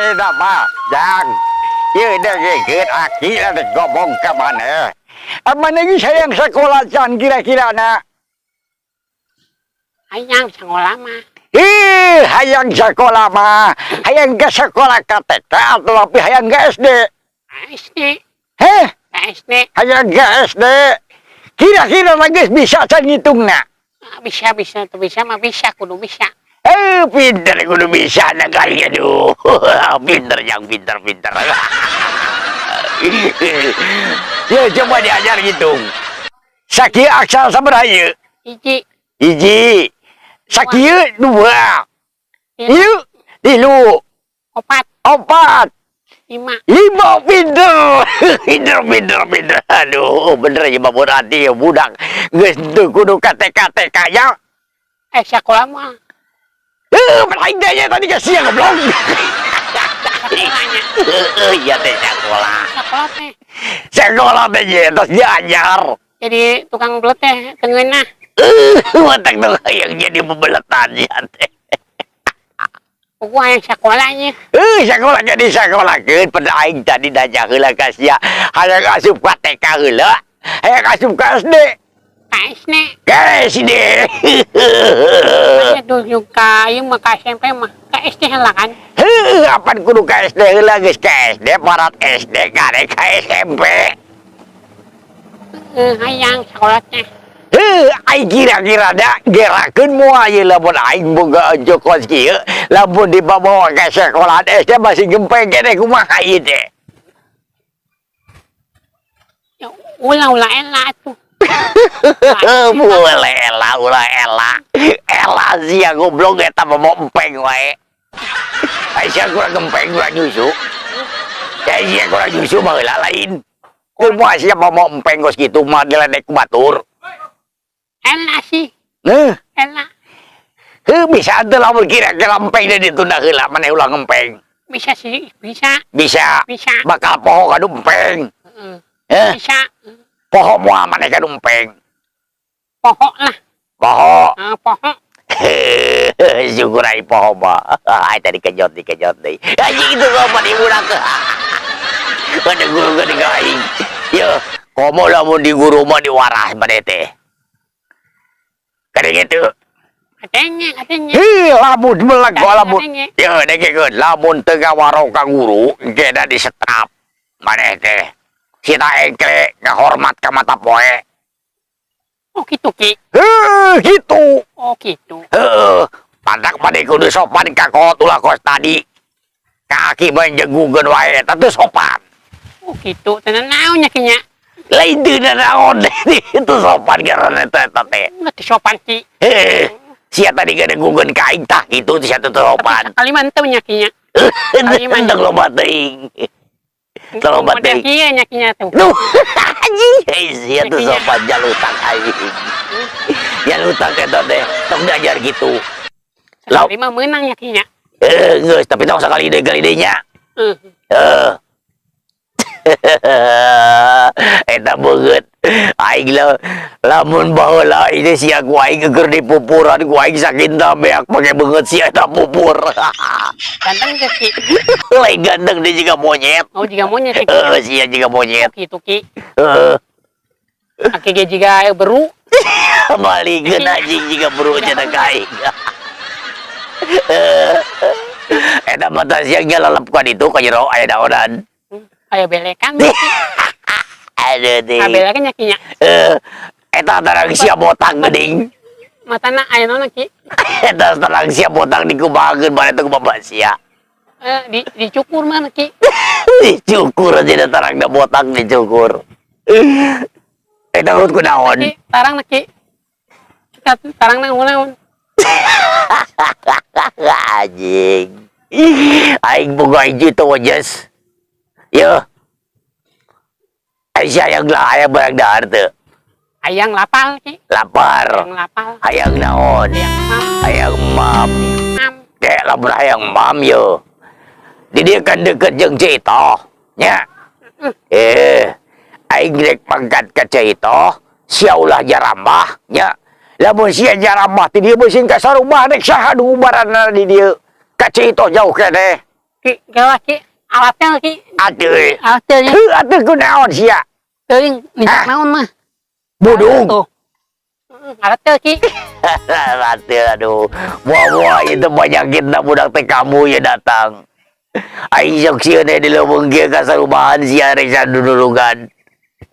Ayeuna mah, Jang. Ieu dengekeun aki rek ngomong ka maneh. Maneh geus hayang sakola can kira-kira na? Hayang sekolah mah. Ih, hayang sekolah mah. Hayang ke sekolah ka TK atau tapi hayang ke SD? SD. Heh? Ke SD. Hayang ke SD. Kira-kira geus bisa can ngitungna? Ah, bisa, bisa tuh, bisa mah bisa, kudu bisa. Eh, pinter, kudu bisa na kali, aduh. Pinter yang pinter pinter. Ya, coba diajar ngitung. Sakieu aksara sabaraha ieu? 1. 1. Sakieu 2. 3. Ieu 3. 4. 4. 5. 5, pinter. Pinter, pinter, pinter. Aduh, bener ya berarti ya budak. Geus teu kudu ka TK TK nya. Eh, sekolah mah. Eh, lain nya tadi ka sia, goblok. Sekolahnya. Heeh, iya teh sekolah. Sekolah teh. Sekolah teh ye terus diajar. Jadi tukang belet teh teu ngeunah. Eh, matak tuh yang jadi bebeletan ya teh. Pokoknya hayang sekolahnya. Eh, sekolah jadi sekolahkeun pada aing tadi nanya heula ka sia. Hayang asup ka TK heula, hayang asup ka SD? Ka SD. Ka SD. Makanya tuh ka ieu mah ka SMP mah ka SD heula kan. Heuh, apan kudu ka SD heula, geus ka SD, parat SD karek ka SMP. Eh, hayang sekolah teh. Heuh, aing kira-kira da gerakeun moal ieu lamun aing boga kos kieu, lamun dibawa ka sekolah SD masih gempeng keneh, kumaha ieu teh? Ya ulah, ulah ela tuh. Boleh ela, ulah ela. Ela sia goblok, eta mah mau empeng wae. Ai sia kurang gempeng, kurang nyusu. Ya sia kurang nyusu baheula lain. Kumaha sia mau empeng kos kitu mah diledek ku batur? Ela sih. Heuh. Ela. Heuh, bisa teu lamun kira-kira empeng teh ditunda heula, maneh ulah ngempeng? Bisa sih, bisa. Bisa. Bisa. Bakal poho kanu empeng. Heeh. Eh, Bisa. poho moal maneh kanu empeng? Poho lah. Poho. Ah, poho. Syukur ai poho mah. Ai tadi kejot di kejot deui. Anjing itu ngomong di budak. Ada guru gede ka aing. Yo, komo lamun di guru mah diwarah maneh teh. Kada gitu. Katanya, katanya. Hih, lamun meleg lamun. Katanya. Yo, dengekeun, lamun teu ngawaro ka guru, engke da disetrap maneh teh. Sita engkle ngahormat ka mata poe. Oh gitu, Ki. Heuh, gitu. Oh gitu. Heeh, pantak maneh kudu sopan ka kolot, ulah kos tadi. Kaki menjegugeun wae, eta teu sopan. Oh gitu. Tenan naon nya, Ki, nya? Lain teu naon, itu sopan karena eta eta teh. Nggak sopan, Ki. Heh, sia tadi ngadegugeun ka aing tah kitu sia teu Tapi sopan. sekali mantep nya, Ki, nya. Sekali mah. Teu loba teuing. Teu loba Model teuing. kieu nya, Ki, nya tuh. Duh, anjing, hei, sia teu sopan, jalutang aing. Jalutang eta teh, tong diajar gitu. Lau. Sekali mah menang ya, Ki, nya. Eh, geus, tapi tong sakali deui kali deui nya. Heeh. Eh. Eta beungeut. Aing lah lamun baheula ini sia ku aing keur dipupuran ku aing sakinta beak pake beungeut sia eta pupur. Ganteng teh, Ki? Lain ganteng, dia juga monyet. Oh, juga monyet, Ki. Eh, sia juga monyet. Oh gitu, Ki. Heeh. Aki ge jiga beru. Balikeun anjing jiga beru cenah ka aing. Eta mata siang lalep ka ditu ka jero aya daonan. Aya belekan. Aduh teh. Ah, belekan nya, Ki, nya. Eh, eta tarang sia botak geuning. Matana aya naon, Ki? Eta tarang sia botak dikumahakeun maneh teh ku bapak sia? Eh, di dicukur mana, Ki? Dicukur aja da tarang da botak dicukur. Eta urut ku naon? Ki, tarang na, Ki. Tarang na naon? Anjing. Aing boga hiji teh jes. Yo. Ai sia hayang lah, hayang barang dahar teu? Hayang lapal, Ki. Lapar. Hayang lapal. Hayang naon? Hayang mam. Hayang mam. Mam. Kayak lamun hayang mam yo. Di dia kan deket jeung Ceu Itoh. Nya. Eh, aing rek pangkat ka Ceu Itoh, sia ulah jarambah nya. Lamun sia jarambah ti dieu beuseung ka sarumah, rek saha nu ngubaranna di dieu? Ka Ceu Itoh jauh keneh. Ki, geura Ki, alatnya Ki. Atuh. Alatnya. Heuh, atuh kunaon sia? Teuing nincak Ah. naon mah. Budung. Tuh. Alatnya Ki. Atuh, aduh. Buah-buah itu penyakit na budak teh kamu ya datang. Aing sok sieun di leuweung kieu ka sarumahan sia rek sadudulugan.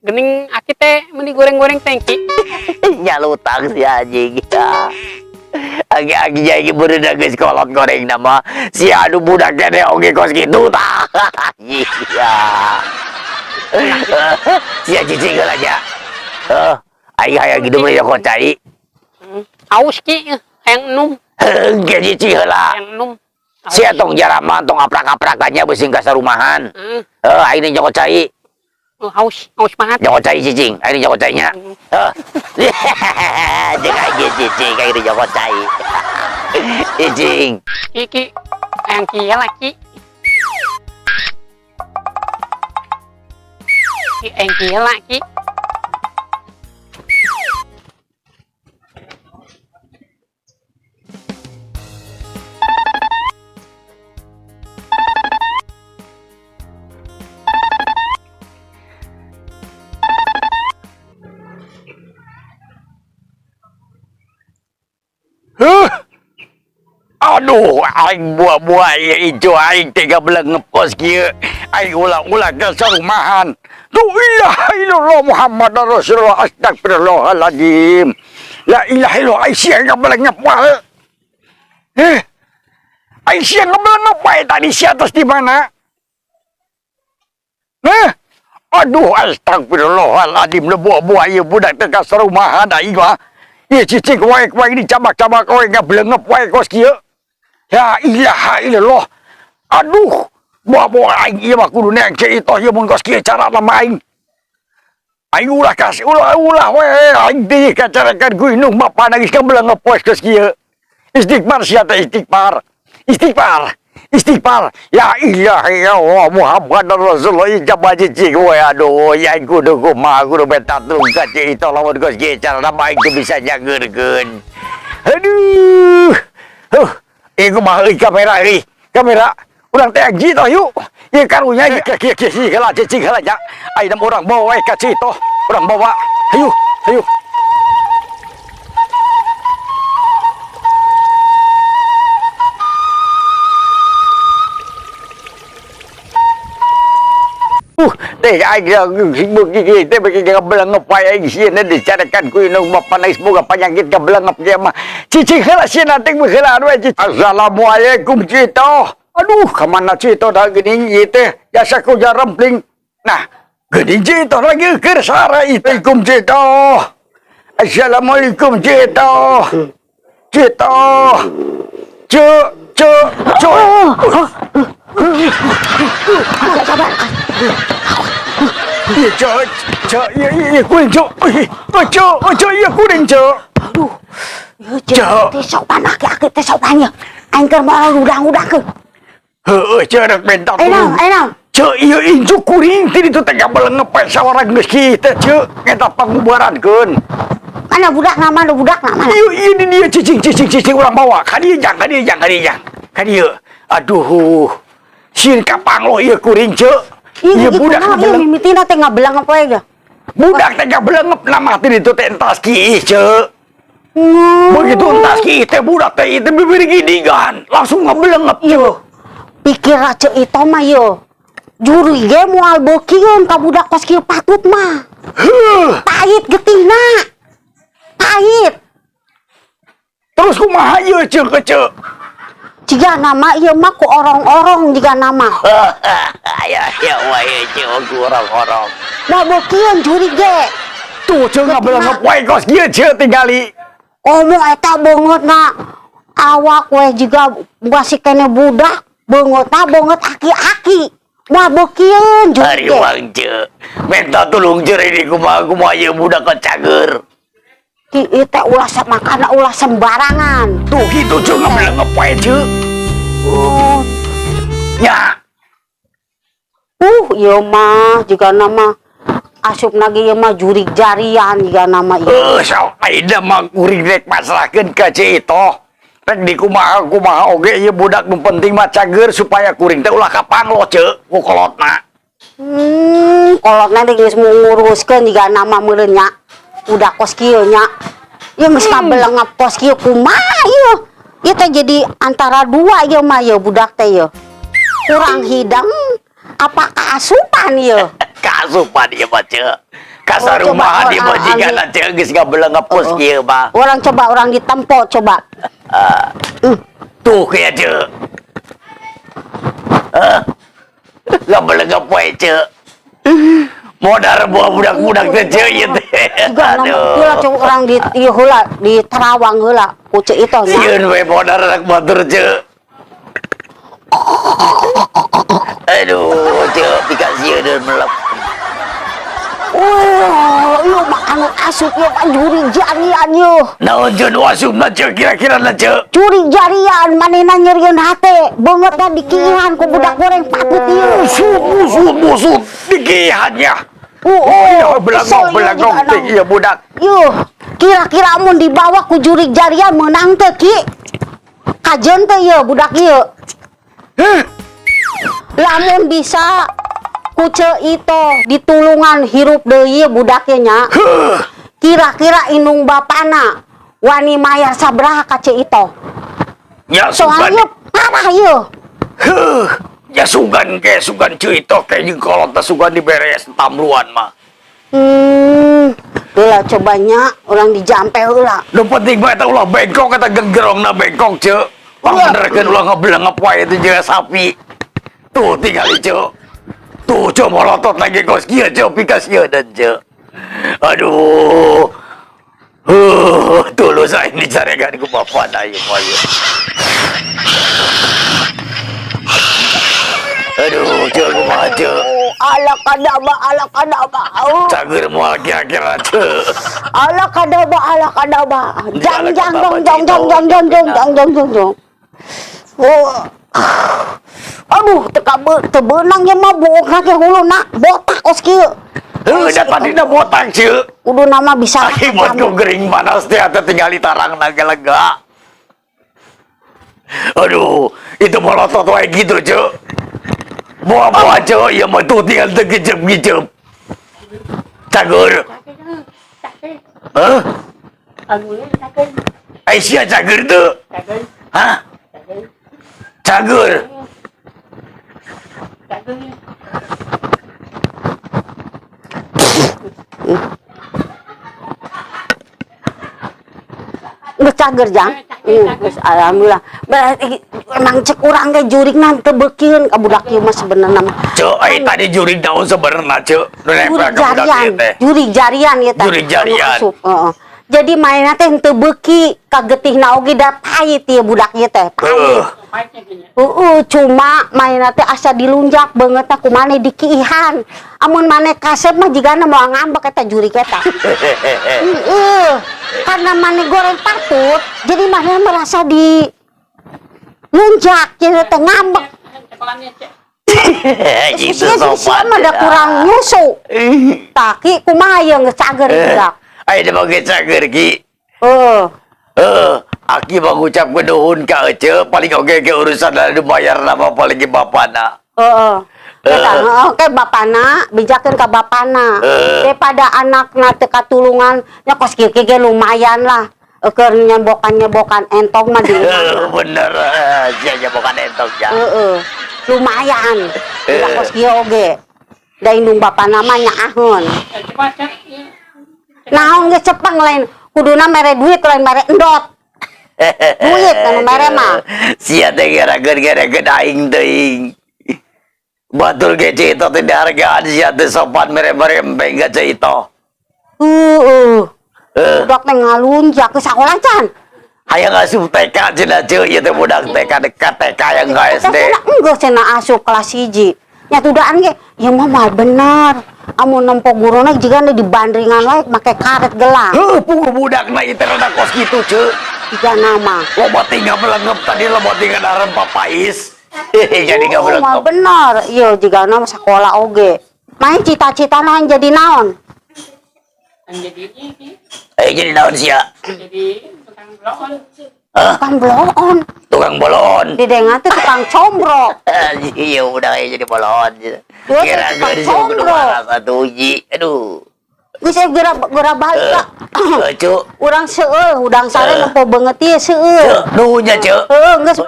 Gening aki teh meni goreng-goreng teh Ki. Nyalutang si anjing. Aki-aki jadi berenang geus kolot goreng nama. Si anu budak kene oge kos kitu tah. Iya. Sia cicing heula nya. Heuh, aing hayang hidup mah nyokot cai. Aus Ki, hayang enum, Heuh, ge cicing heula. hayang enum. Aus. Sia tong jarama tong aprak-aprakannya beuseung ka sarumahan. Heuh, aing nih nyokot cai. Oh, haus, haus banget. Nyokot cai cicing, aing nyokot cai nya. Heuh. Jeung aing cicing, aing nyokot cai. Cicing. Ki, Ki, hayang kieu lah Ki. Ki, hayang kieu lah Ki. Huh. Aduh, aing buah-buah ieu ijo aing teh belengep kos kieu. Aing ulah-ulah ke sarumahan. La ilaha illallah Muhammad Rasulullah, astagfirullahaladzim. La ilaha illallah, aing sia ngabelengep wae. Eh. Aing sia ngabelengep wae tadi sia atas di mana? Eh. Aduh, astagfirullahaladzim, le buah-buah ieu budak teh ka sarumahan aing mah. Ieu cicing wae wae dicabak-cabak wae ngabelengep wae kos kieu. Ya ilaha illallah. Aduh, buah-buah aing ieu mah kudu neang Ceu Itoh ieu mun kos kieu carana mah aing. Aing ulah kasih ulah-ulah we aing teh kacarekan ku indung bapa geus ngabelengep wae kos kieu. Istighfar sia teh, istighfar. Istighfar. Istighfar. Ya ilaha illallah Muhammad Rasulullah, jaba cicing we, aduh, ya aing kudu kumaha, kudu minta tulung ka Ceu Itoh lamun kos kieu carana mah aing teu bisa nyageurkeun. Aduh. Huh. Eh, kumaha euy kamera euy. Kamera. Urang teh anjing toh yuk. Ieu karunya ieu kieu kieu kieu heula cicing heula nya. Ayeuna urang bawa we ka Ceu Itoh. Urang bawa. Hayu, hayu. Teh aing sibuk gigi teh bagi ngabelengep wae aing sieun dicarekan ku indung bapa geus boga panyakit ngabelengep ge mah. Cicing heula sieun teh heula we cicing. Assalamualaikum Ceu Itoh. Aduh, ka mana Ceu Itoh dah geuning ieu teh? Jasa ku jarempling. Nah, geuning Ceu Itoh lagi keur sare ieu. Assalamualaikum Ceu Itoh. Assalamualaikum Ceu Itoh. Ceu Itoh. Ceu, Ceu, Ceu. Sabar. Iya, Ceu, Ceu, iya, iya, kuring Ceu. Oh, Ceu, oh, Ceu, iya kuring Ceu. Aduh. Ieu Ceu. Teh sopan aki-aki teh sopan ya. Aing keur moal udang-udangkeun. Heueuh, Ceu rek minta Eh naon, tulung. eh naon? Ceu, ieu incu kuring ti ditu teh ngabelengep we sawarang geus kieu teh Ceu, eta pangubarankeun. Mana budakna, mana budakna, mana? Ieu ieu di dieu cicing cicing cicing urang bawa. Ka dieu jang, ka dieu jang, ka dieu jang. Ka dieu. Aduh. Sieun kapangloh ieu kuring Ceu. Ieu budak kunaon ieu ngabelengep. mimitina teh ngabelengep we ge. Budak teh ngabelengep nama ti ditu teh entas kieu Ceu. Begitu entas kieu teh budak teh itu bibir gidigan, langsung ngabelengep Ceu. Pikir Ceu Itoh mah ieu. Juri ge moal beukieun ka budak kos kieu patut mah. Heuh. Pahit getihna. Pahit. Terus kumaha ieu Ceu ke Ceu? Jiga nama ieu mah ku orong-orong jiga nama. Ya ya wae Ceu ku orong-orong. Da beukieun juri ge. Tuh Ceu ngabelengep wae kos kieu Ceu tingali. Komo eta beungeutna awak we jiga masih kene budak, beungeutna beungeut aki-aki. Moal beukieun juri Hari ge. wang Ceu. Minta tulung Ceu ini kumaha kumaha ieu budak kecager. Ki ieu teh ulah makana ulah sembarangan. Tuh gitu Ceu ngabelengep wae Ceu. Oh. Ya. Ieu mah jiga nama asup lagi ieu mah jurig jarian jiga nama ieu. Heuh, sok ayeuna mah kuring rek pasrahkeun ka Ceu Itoh. Rek di kumaha kumaha oge ieu budak, nu penting mah cager supaya kuring teh ulah kapanglo, Ceu, ku kolotna. Kolot nanti geus mau nguruskeun jiga nama meureun nya. Udah kos kieu nya. Ieu geus kabelengep kos kieu kumaha ieu? Ieu teh jadi antara dua ieu mah ieu budak teh ieu. Kurang hidang apa kaasupan ieu? Kaasupan ieu mah, Ceu. Kasar Oh, coba, rumahan ieu mah oh, jigana, Ceu, geus ngabelengep kos kieu mah. Orang coba orang ditempo coba. Tuh kayak Ceu. Eh. Ngabelengep we, Ceu. Modar buah budak-budak teh, Ceu, ieu teh. Juga nama heula coba orang di ieu heula di Terawang heula ku Ceu Ito nya. Sieun we modar anak batur, Ceu. Aduh, Ceu, pika sieun dan melep. Oh, ieu mah anu asup ieu mah jurig jarian ieu. Naon, Ceu, nu asupna, Ceu, kira-kira na, Ceu? Jurig jarian manehna nyerieun hate, beungeutna dikiihan ku budak goreng patut ieu. Busut, busut, busut. Dikihannya. Oh, Iya, belangong, belangong teh ieu budak. Yuh, kira-kira mun dibawa ku jurig jarian menang teu, Ki? Kajeun teu ieu budak ieu? Heh. Lamun bisa ku Ceu Ito ditulungan hirup deui ieu budak ieu nya. Heuh. Kira-kira indung bapana wani mayar sabaraha ka Ceu Ito? Ya sugan. Soalnya parah ieu. Heuh. Ya sugan ke, sugan Ceu Ito ke jeung kolot teh sugan diberes tamruan mah. Heula cobanya orang dijampe heula. Nu penting mah eta ulah bengkok, eta genggerongna bengkok, Ceu. Pangbenerkeun ulah ngebelengep wae itu jeung sapi. Tuh tingali, Ceu. Tuh, Ceu, molotot lagi kos kieu, Ceu, pikasieun Ceu. Aduh. Tulus aing dicarekan ku bapana ieu mah ieu. Aduh, Ceu, kumaha, Ceu? Oh, ala kadaba, ala kadaba. Oh. Cager moal kira-kira, Ceu? Ala kadaba, ala kadaba. Jang Ala jang kadaba, dong dong dong dong dong dong dong dong dong dong. Oh. Aduh, teu teu beunang ieu mah buukna ge huluna botak kos kieu. Heuh, da tadina botak, Ceu. Kudu nama bisa Akibat ku gering panas teh atuh tinggali tarang naga lega. Aduh, itu molotot wae gitu, Ceu. Bawa-bawa, Ceu, ieu mah tuh tinggal teu gicep-gicep. Cager. Hah? Aisyah cager tuh. Hah? Cager. Geus cager, Jang. Geus alhamdulillah. Berarti emang cek urang ge jurigna teu beukieun ka budak ieu mah sebenarna mah. Ceu, ai tadi jurig naon sebenarna, Ceu? Nu nempel Jurig ka budak ieu jarian, teh. Jurig jarian ieu teh. Jurig jarian. Anu asup, heeh. Jadi mainna teh henteu beuki, kagetihna oge da pahit ieu budak ieu teh. Pahit. Heuh. Heeh, cuma mainna teh asa dilunjak beungeutna ku maneh dikiihan. Amun maneh kasep mah jigana moal ngambek eta jurig eta. Heeh. Karena maneh goreng patut, jadi maneh merasa di lunjak jadi teh ngambek. Itu Sia sia sopan. Mah da kurang nyusu. Taki kumaha ieu geus cager budak? Ayo dibagi cager, Ki. Heeh. Heeh, aki mengucapkeun nuhun ka Ece, paling oge ke urusan anu bayar nama paling ge bapana. Heeh. Eta heeh ke bapana, bejakeun ka bapana. Daripada anakna teu katulungan, nya kos kieu ge lumayan lah. Keur nyebokan-nyebokan entong mah di imah. Heeh, bener. Sia nyebokan entong ya. Heeh. Lumayan. Udah kos kieu oge. Da indung bapana mah nyaaheun. Naon geus cepeng lain kuduna mere duit lain mere endot. Duit anu mere mah. Sia teh gerakeun-gerakeun aing teuing. Batur ge Ceu Ito teh dihargaan sia teh sopan mere-mere empeng ka Ceu Ito. Heeh. Heuh. Budak teh ngalunjak ke sakola can. Hayang asup TK cenah, Ceu, ieu teh budak TK dekat TK yang ka SD. Cenah enggeus cenah asup kelas 1. Nya tudaan ge, ieu mah moal bener. Amun nempo guruna jigana dibandringan wae make karet gelang. Heuh, puguh budakna ieu teh rada kos kitu, Ceu. Tiga nama. Loba tinggal melengep tadi loba tinggal dalam papais. Jadi nggak Oh, mah melengep. bener. Iya, jigana mah sekolah oge. Main cita-cita yang jadi naon? Jadi ini, Eh, jadi naon sia? jadi tukang bloon. Hah? Tukang bloon. Tukang bolon. Didengar teh tukang combro. Iya, udah kayak jadi bolon. Iya, Kira tukang gue disuruh combro. keluar satu uji. Aduh. Geus eh geura geura balik ka. Eh, Cuk. Urang seueul, hudang sare nempo beungeut ieu seueul. Cuk, nuhunnya, Cuk. Heeh, geus.